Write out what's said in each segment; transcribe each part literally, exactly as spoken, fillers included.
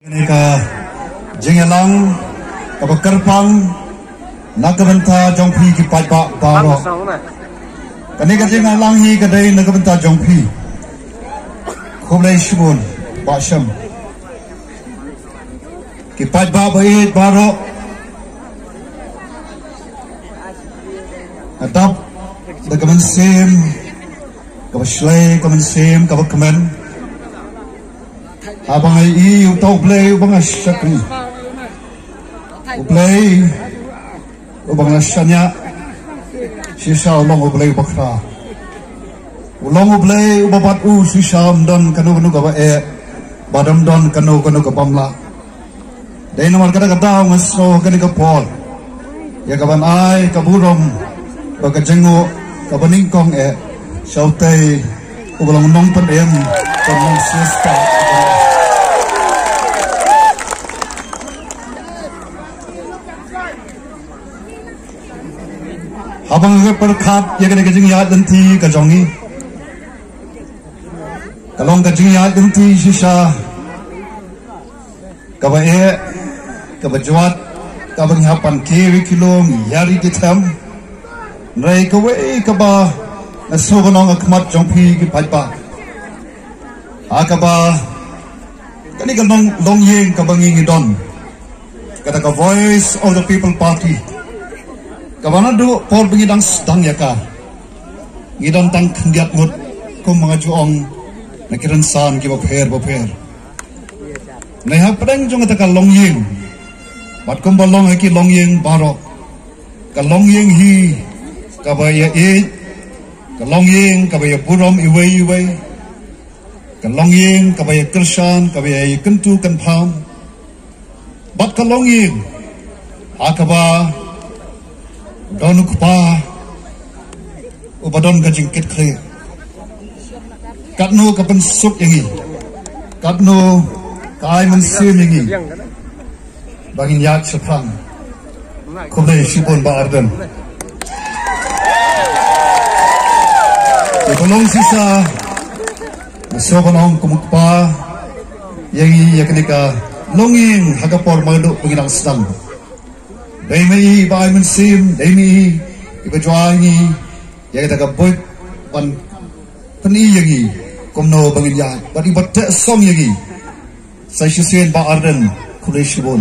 Kane ka jingïalang kaba kyrpang na ka bynta jong phi ki paidbah baroh. Kane ka jingïalang hi ka dei na ka bynta jong phi. Khublei shibun Bah Shem. Ki paidbah ba ïeit baroh, nga dap da ka mynsiem kaba shlei, ka mynsiem kaba kmen. Haba nga ïohi uta U Blei uba nga shakri, U Blei uba nga shaniah, shisha u long U Blei uba khraw. U long U Blei uba bad u shisha ym don kano kano kaba eh, bad ym don kano kano kaba ym lah. Dei namar kata ka daw nga sngew ha kane ka por ïa kaban ai ka burom bad ka jingnguh kaba nyngkong eh sha utei uba long nongpynim, uba long siaspah. Haba nga pyrkhat ïa kane ka jingïaid lynti ka jong ngi, ka long ka jingïaid lynti shisha kaba eh, kaba jwat, kaba ngi hap ban kiew ïa ki lum, ïa ri ki them. Hynrei kawei kaba nga sngew ban ong ha khmat jong phi ki paidbah, ha kaba kane ka long, longïing kaba ngi ngi don, kata ka Voice of the People Party, kaba naduh por ba ngi dang sdang ïa ka, ngi don tang khyndiat ngut kum ba nga ju ong na ki rynsan kiba pher ba pher. Ngi hapdeng jong kata ka longïing, bad kumba long ha ki longïing baroh, ka longïing hi kaba ïa ïeit, ka longïing kaba ïa burom iwei iwei, ka longïing kaba ïa kyrshan, kaba ïa kyntu kynpham, bad ka longïing ha kaba don u kpa uba don ka jingkitkhlieh. Katno ka pynsuk ïa ngi, katno ka ai mynsiem ïa ngi ba ngin ïaid shaphrang. Khublei shibun Bah Ardent. Ïa ka long shisha, nga sngew ban ong kum u kpa ïa ngi ïa kane ka longïing ha ka por ba naduh ba ngi dang sdang. Dei ma i ba ai mynsiem, dei ma i ba ju ai ngi ïa kata ka buit ban pyni ïa ngi kumno ba ngin ïaid, bad i ba teh song ïa ngi. Sa shisien Bah Ardent, khublei shibun.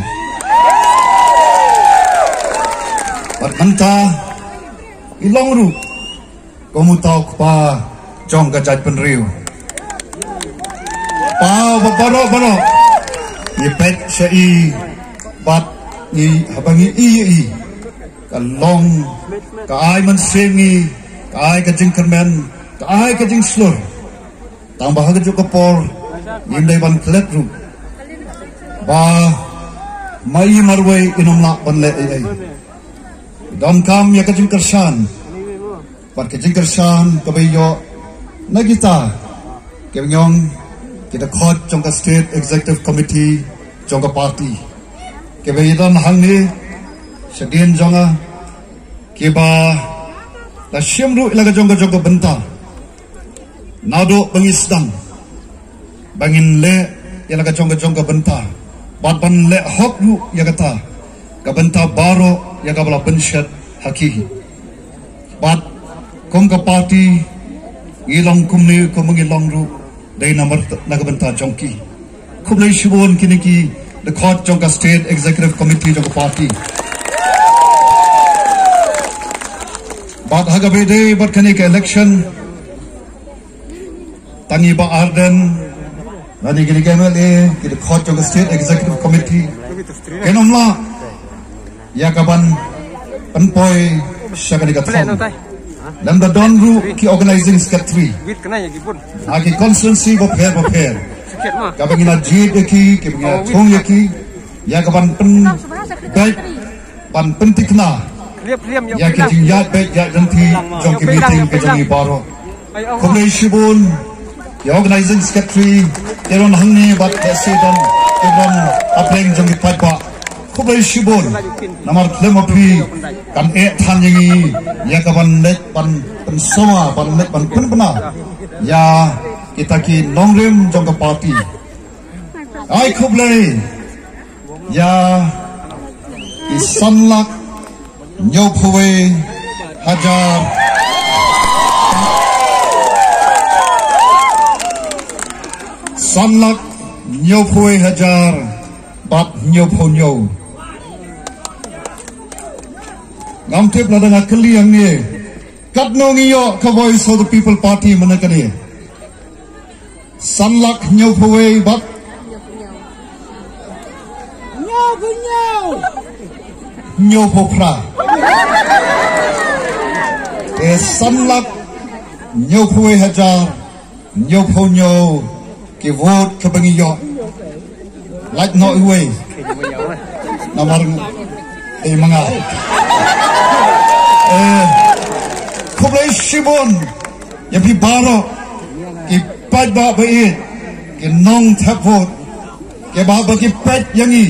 Bad mynta i long ruh kum uta u kpa jong ka jaitbynriew. Kpa uba baroh baroh ngi peit sha i, bad ngi, haba ngi ïohi ïa i, ka long, ka ai mynsiem ïa ngi, ka ai ka jingkyrmen, ka ai ka jingshlur. Tang ba ha kajuh ka por ngim dei ban klet ruh ba ma i marwei in ym lah ban leh ei ei. Donkam ïa ka jingkyrshan, bad ka jingkyrshan kaba ïoh na kita kiba ngi ong ki dkhot jong ka State Executive Committee jong ka party, kiba ïadon hangne shadien jong nga, kiba la shim ruh ïa la ka jong ka jong ka bynta naduh ba ngi sdang ba ngin leh ïa la ka jong ka jong ka bynta, bad ban leh hok ruh ïa kata ka bynta baroh ïa kaba la pynshet ha ki. Bad kum ka party ngi long kumne kum ngi long ruh dei namar na ka bynta jong ki. Khublei shibun kine ki dkhot jong ka State Executive Committee jong ka party. Bad ha kaba ïadei bad kane ka election, tang i Bah Ardent lane kine ki M L A, ki dkhot jong ka State Executive Committee, kin ym lah ïa kaban pynpoi sha kane ka thong. Lymda don ruh ki organizing secretary ha ki constituency bapher bapher, kaba ngi la jied ïa ki, kaba ngi la thung ïa ki ïa kaban pynbeit, ban pynthikna ïa ki jingïaid beit ïaid lynti jong ki meeting ki jong ngi baroh. Khublei shibun ïa organizing secretary, ïa don hangne bad ïa sdang ïa don hapdeng jong ki paidbah. Khublei shibun namar khlem ma phi kan eh than ïa ngi ïa kaban leit ban pynsawa, ban leit ban pynbna ïa kita ki nongrim jong ka party. Ai khublei ïa ki san lak hynñiewphew wei hajar, san lak hynñiewphew wei hajar bad hynñiewphew hynñiew. Ngam tip lada nga kylli hangne, katno ngi ïoh ka Voice of the People Party mynne kane? San lak hynñiewphew wei bad hynñiewphew phra. Te san lak hynñiewphew wei hajar hynñiewphew hynñiew ki vote kaba ngi ïoh. Lait noh iwei. Namar ei ma nga. Eh, khublei shibun ïa phi baroh ki paidbah ba ïeit, ki nongthep vote kiba, ba ki peit ïa ngi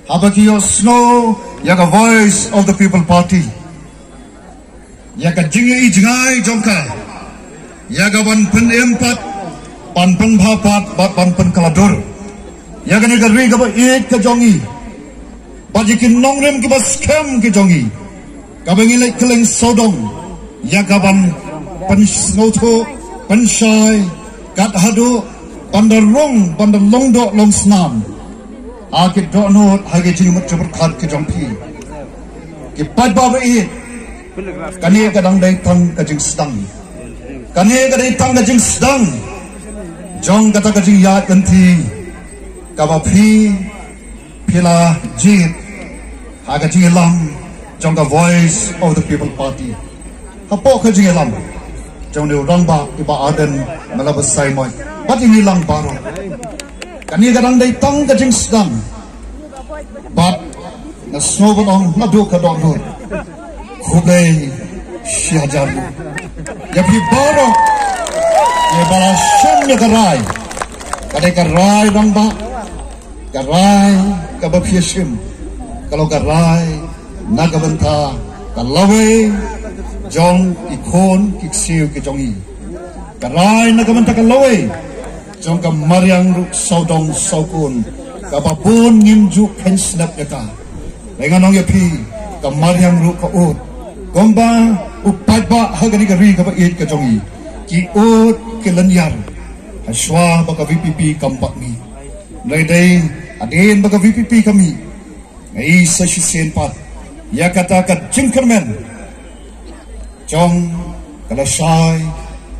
haba ki ïohsngew ïa ka Voice of the People Party, ïa ka jingïohi jngai jong ka, ïa ka ban pynim pat, ban pynbha pat bad ban pynkylla dur ïa kane ka ri kaba ïeit ka jong ngi, bad ïa ki nongrim kiba skhem ki jong ngi, kaba ngi leit kylleng sawdong ïa ka ban pynsngewthuh, pynshai, kat haduh ban da rung, ban da long doh long snam ha ki dohnud, ha ki jingmut jingpyrkhat ki jong phi. Ki paidbah ba ïeit, kane ka dang dei tang ka jingsdang. Kane ka dei tang ka jingsdang jong kata ka jingïaid lynti kaba phi, phi la jied ha ka jingïalam jong ka Voice of the People Party. Hapoh ka jingïalam jong u rangbah i Bah Ardent Miller Basaiawmoit bad ïa ngi lang baroh, kane ka dang dei tang ka jingsdang. Bad nga sngew ban ong naduh ka dohnud, khublei shi hajar ïa phi baroh, ïa ba la shim ïa ka rai, ka dei ka rai rangbah, ka rai kaba phi shim, ka long ka rai na ka bynta ka lawei jong ki khun ki ksiew ki jong ngi, ka rai na ka bynta ka lawei jong ka mariang ruh sawdong sawkun, kaba bun ngim ju kheiñ snep ïa ka. Hynrei ngan ong ïa phi, ka mariang ruh ka ud. Kumba u paidbah ha kane ka ri kaba ïeit ka jong ngi ki ud ki lynñiar ha shuwa ba ka V P P kam pat mih. Hynrei dei hadien ba ka V P P ka mih, nga i sa shisien pat ïa kata ka jingkyrmen jong ka lashai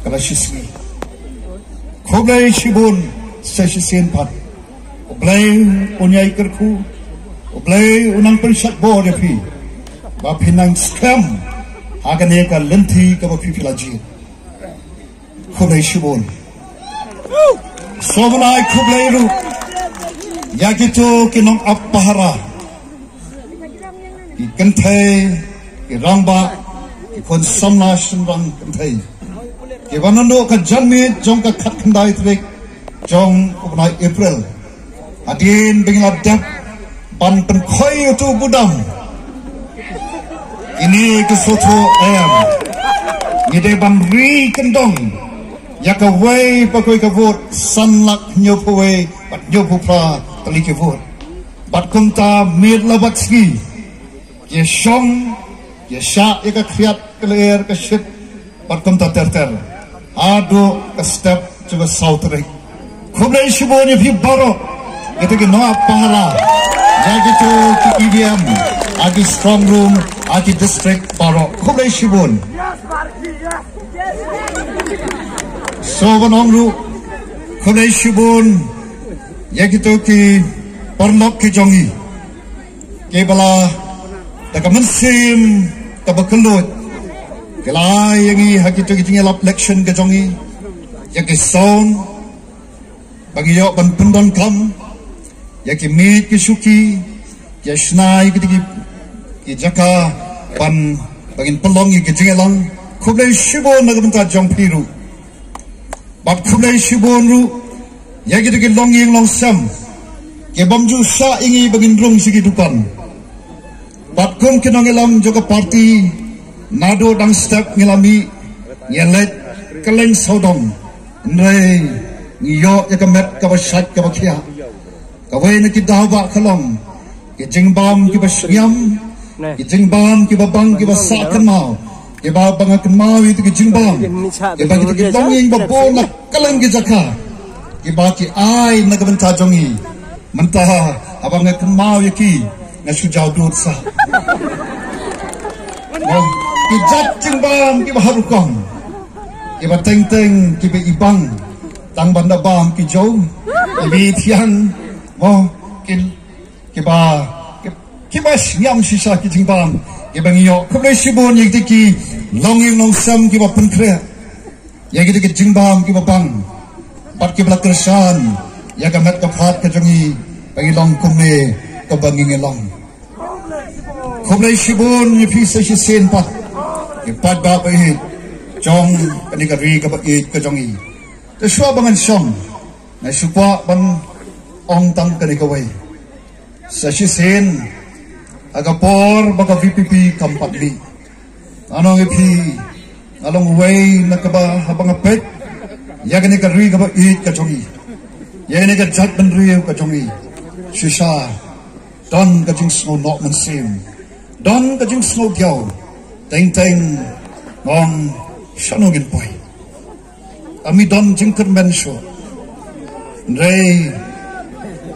ka lashisngi. Khublei shibun sa shisien pat. U Blei un ïai kyrkhu, U Blei un nang pynshait bor ïa phi ba phin nang skhem ha kane ka lynti kaba phi phi la jied. Khublei shibun. Sngewbha ban ai khublei ruh ïa kito ki nongap pahara, ki kynthei, ki rangbah, ki khun samla shynrang kynthei, kiba naduh ka janmiet jong ka khatkhyndai tarik jong u bnai April, hadien ba ngi la dep ban pynkhoi ïa uto u budam, kine ki sngewthuh em, ngi dei ban ri kyndong ïa kawei pa kawei ka vote, san lak hynñiewphew wei bad hynñiewphew phra tylli ki vote. Bad kumta miet la bad sngi, ki shong, ki shah ïa ka khriat ka lyer ka shit, bad kumta ter ter haduh ka step jong ka saw tarik. Khublei shibun ïa phi baroh, kito ki nongap pahara ïa kito ki E V M ha ki strong room ha ki district baroh. Khublei shibun. Sngewbha ban ong ruh khublei shibun ïa kito ki paralok ki jong ngi, kiba la da ka mynsiem kaba kylluid ki la ai ïa ngi ha kito ki jingïalap election ka jong ngi, ïa ki sound ba ngi ïoh ban pyndonkam, ïa ki miej ki shuki, ïa shna ïa kito ki, ki jaka ban, ba ngin pynlong ïa ki jingïalang. Khublei shibun na ka bynta jong phi ruh. Bad khublei shibun ruh ïa kito ki longïing longsem, ki bym ju shah ïa ngi ba ngin rung sha ki dukan. Bad kum ki nongïalam jong ka party, naduh dang step ngi la mih, ngi leit kylleng sawdong, hynrei ngi ïoh ïa ka met kaba shait kaba khiah. Kawei na ki daw ba ka long ki jingbam kiba shngiam, ki jingbam kiba bang, kiba sah kynmaw, kiba bang kynmaw ïa ki jingbam, kiba ki longing ba bun na kylleng ki jaka, kiba ki ai na ka bynta jong ngi. Mynta haba nga kynmaw ïa ki, nga shu jaw dud sa. Mo, ki jait jingbam kiba har rukom, kiba teng teng kiba i bang, tang ban da bam ki jong, kiba i thiang, mo, ki, kiba, ki, kiba shngiam shisha ki jingbam kiba ngi ïoh. Khublei shibun ïa ki longïing longsem kiba pynkhreh ïa ki jingbam kiba bang bad kiba la kyrshan ïa ka met ka phad ka jong ngi ba ngi long kumne kaba ngi ngi long. Khublei shibun ïa phi sa shisien pat, ki paidbah ba ïeit jong kane ka ri kaba ïeit ka jong ngi. Te shuwa ba ngan shong, nga shu kwah ban ong tang kane kawei. Sa shisien, ha ka por ba ka V P P kam pat mih, nga ong ïa phi, nga long uwei na kaba haba nga peit ïa kane ka ri kaba ïeit ka jong ngi, ïa kane ka jaitbynriew ka jong ngi, shisha don ka jingsngew noh mynsiem, don ka jingsngew diaw. Teng teng nga ong, shano ngin poi? Kam don jingkyrmen shuh. Hynrei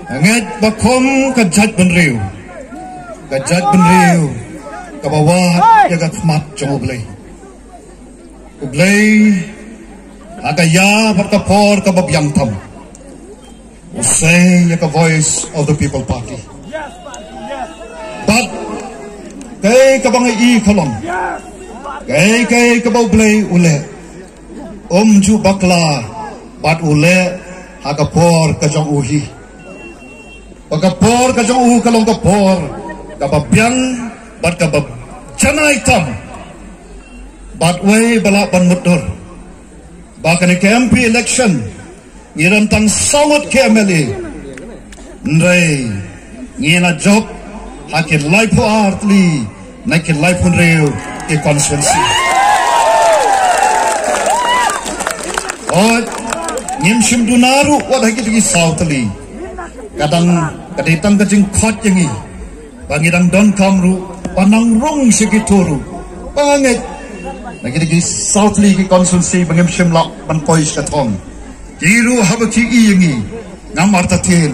nga ngeit ba kum ka jaitbynriew, ka jaitbynriew kaba wad ïa ka khmat jong U Blei, U Blei ha ka ïa bad ka por kaba biang tam u sei ïa ka Voice of the People Party. Bad kaei kaba nga i ka long, kaei kaei kaba U Blei u leh, um ju bakla bad u leh ha ka por ka jong u hi. Ba ka por ka jong u ka long ka por kaba biang bad kaba janai tam. Bad wei ba lah ban mutdur ba kane ka M P election ngi don tang saw ngut ki M L A, hynrei ngi la jop ha ki laiphew ar tylli na ki laiphew hynriew ki constituency. Hooid, ngim shym duna ruh wat ha ki, ki saw tylli. Ka dang, ka dei tang ka jingkhot ïa ngi ba ngi dang donkam ruh ban nang rung sha kito ruh. Ba nga ngeit na kito ki saw tylli ki constituency ba ngim shym lah ban poi sha thong, ki ruh haba ki i ïa ngi, ngam artatien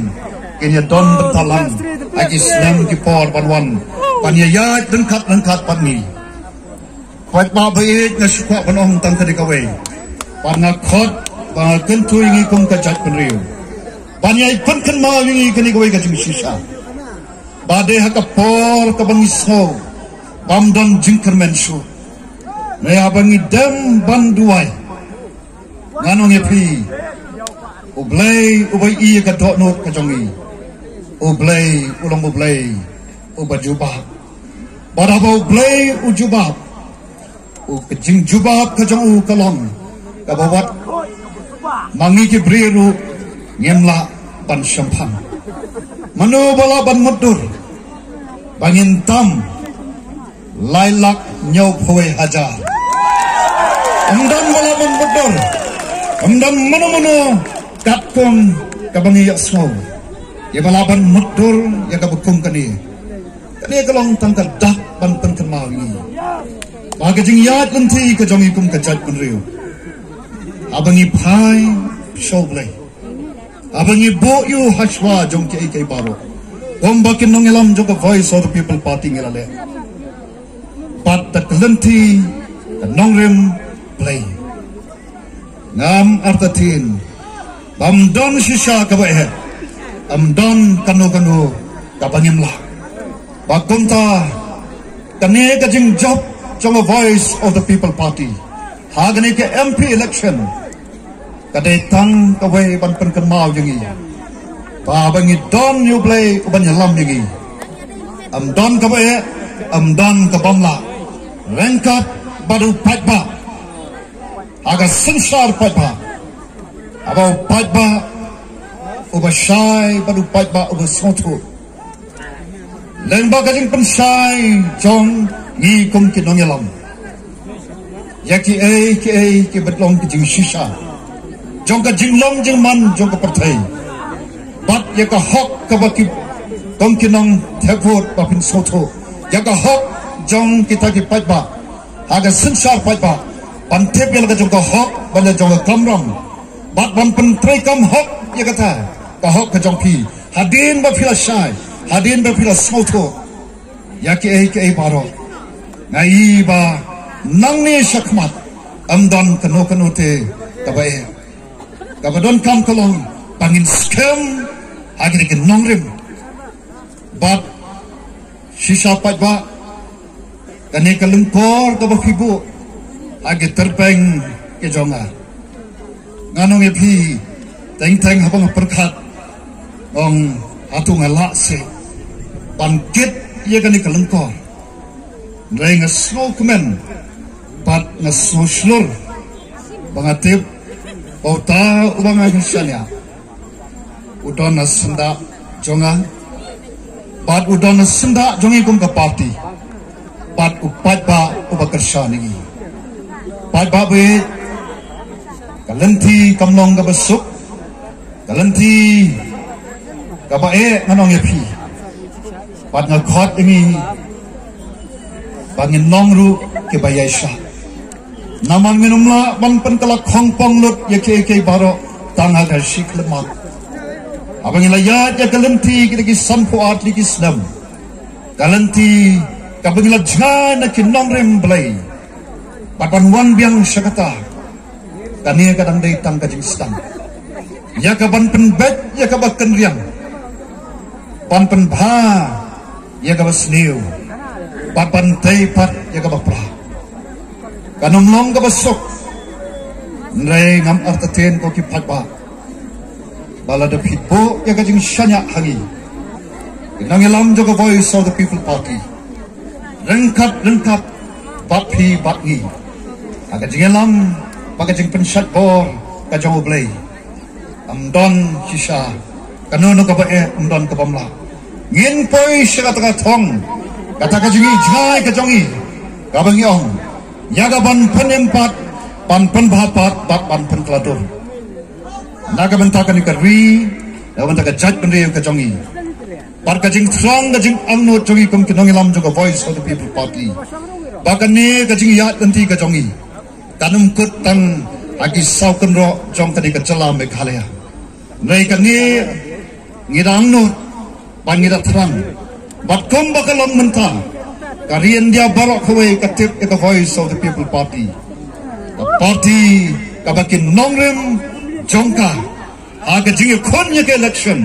kin ïa don bynta lang ha ki snem ki por ban wan ban ïa ïaid ryngkat ryngkat bad ngi. Paidbah ba ïeit, nga shu kwah ban ong tang kane kawei, ba nga khot, ba nga kyntu ïa ngi kum ka jaitbynriew ban ïai pynkynmaw ïa ngi kane kawei ka jingshisha. Ba dei ha ka por kaba ngi sngew bym don jingkyrmen shuh, ne haba ngi dem ban duwai, ngan ong ïa phi, U Blei uba i ïa ka dohnud ka jong ngi, U Blei u long U Blei uba jubab. Bad haba U Blei u jubab, u, ka jingjubab ka jong u ka long kaba wat ma ngi ki briew ruh ngim lah ban shemphang. Mano ba lah ban mutdur ba ngin tam lai lak hynñiewphew hajar? Ym don ba lah ban mutdur. Ym don mano mano katkum kaba ngi ïohsngew ïa ba lah ban mutdur ïa kaba kum kane. Kane ka long tang ka dak ban pynkynmaw ïa ngi ba ka jingïaid lynti ka jong ngi kum ka jaitbynriew, haba ngi phai sha U Blei, haba ngi buh ïa u ha shuwa jong kiei kiei baroh, kumba ki nongïalam jong ka Voice of the People Party ngi la leh, bad da ka lynti ka nongrim Blei, ngam artatien bym don shisha kaba eh, ym don kano kano kaba ngim lah. Ba kumta kane ka jingjop jong ka Voice of the People Party ha kane ka M P election ka dei tang kawei ban pynkynmaw ïa ngi ba, ba ngi don ïa U Blei uban ïalam ïa ngi. Ym don kaba eh, ym don kaba ym lah, ryngkat bad u paidbah ha ka synshar paidbah. Haba u paidbah uba shai bad u paidbah uba sngewthuh, lyngba ka jingpynshai jong ngi kum ki nongïalam ïa kiei kiei kiba long ki jingshisha jong ka jinglong jingman jong ka pyrthei, Bad ïa ka hok kaba ki, kong ki nongthep vote ba phin sngewthuh ïa ka hok jong kita ki paidbah ha ka synshar paidbah ban tip ïa la ka jong ka hok bad la jong ka kamram. Bad ban pyntreikam hok ïa kata ka hok ka jong phi hadien ba phi la shai, hadien ba phi la sngewthuh ïa kiei kiei baroh. Nga i ba nangne shakhmat ym don kano kano te kaba eh. Kaba donkam ka long ba ngin skhem ha kine ki nongrim. Bad shisha paidbah, kane ka lyngkor kaba phi buh ha ki tyrpeng ki jong nga. Ngan ong ïa phi, teng teng haba nga pyrkhat, ong hato nga lah seh ban kit ïa kane ka lyngkor. Hynrei nga sngewkmen bad nga sngewshlur ba nga tip ba uta uba nga shaniah u don na syndah jong nga bad u don na syndah jong ngi kum ka party bad u paidbah uba kyrshan ïa ngi. Paidbah baieit, ka lynti kam long kaba suk, ka lynti kaba eh, ngan ong ïa phi. Bad nga khot ïa ngi ba ngin long ruh kiba ïaishah. Namar ngin ym lah ban pynkylla khongpong lut ïa kiei kiei baroh tang ha ka shi khyllipmat. Haba ngi la ïaid ïa ka lynti kita ki sanphew ar tylli ki snem, ka lynti kaba ngi la jngai na ki nongrim Blei bad ban wan biang sha kata, kane ka dang dei tang ka jingsdang ïa ka ban pynbeit ïa kaba kynriang, ban pynbha ïa kaba sniew, bad ban tei pat ïa kaba pra. Kan ym long kaba suk. Hynrei ngam artatien, ko ki paidbah, ba lada phi buh ïa ka jingshaniah ha ngi, ki nongïalam jong ka Voice of the People Party, ryngkat ryngkat bad phi bad ngi, ha ka jingïalam bad ka jingpynshait bor ka jong U Blei, ym don shisha kano kano kaba eh, ym don kaba ym lah. Ngin poi sha kata ka thong, kata ka jingïohi jngai ka jong ngi, kaba ngi ong, ïa ka ban pynim pat, ban pynbha pat bad ban pynkylla dur na ka bynta kane ka ri, na ka bynta ka jaitbynriew ka jong ngi. Bad ka jingthrang, ka jingangnud jong ngi kum ki nongïalam jong ka Voice of the People Party, ba kane ka jingïaid lynti ka jong ngi kan ym kut tang ha ki saw kynroh jong kane ka jylla Meghalaya. Hynrei kane ngi da angnud bad ngi da thrang, bad kumba ka long mynta, ka ri India baroh kawei ka tip ïa ka Voice of the People Party, ka party kaba ki nongrim jong ka, ha ka jingïakhun ïa ka election,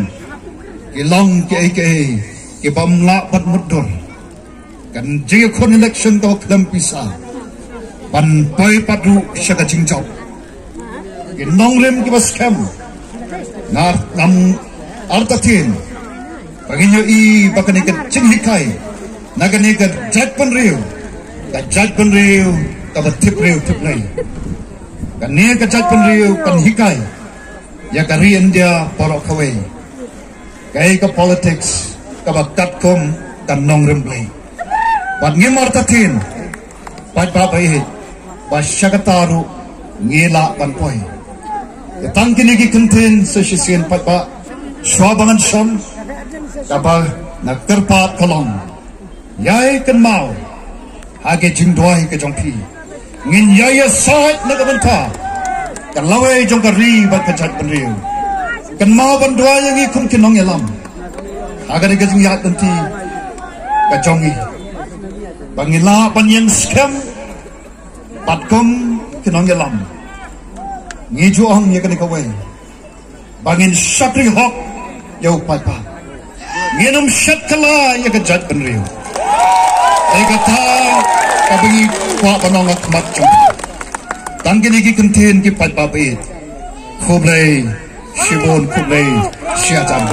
ki long kiei kiei kiba ym lah ban mutdur. Ka jingïakhun election ka khlem pisa, ban poi pat ruh sha ka jingjop. Ki nongrim kiba skhem, nga, ngam artatien ba ngin ïohi ba kane ka jinghikai na kane ka jaitbynriew, ka jaitbynriew kaba tip briew tip Blei. Kane ka jaitbynriew kan hikai ïa ka ri India baroh kawei kaei ka politics kaba katkum ka nongrim Blei. Bad ngim artatien, paidbah baieit, ba sha kata ruh ngi lah ban poi. Ïa tang kine ki kyntien sa shisien paidbah, shuwa ba ngan shon, kaba nga kyrpad ka long, ïai kynmaw ha ka jingduwai ka jong phi. Ngin ïai ïasaid na ka bynta ka lawei jong ka ri bad ka jaitbynriew. Kynmaw ban duwai ïa ngi kum ki nongïalam ha kane ka jingïaid lynti ka jong ngi, ba ngin lah ban ïeng skhem bad kum ki nongïalam. Ngi ju ong ïa kane kawei, ba ngin shakri hok ïa u paidbah. Ngin ym shet kylla ïa ka jaitbynriew. Ïa kata kaba ngi kwah ban ong ha khmat jong phi. Tang kine ki kyntien ki paidbah baieit. Khublei shibun, khublei shihajar.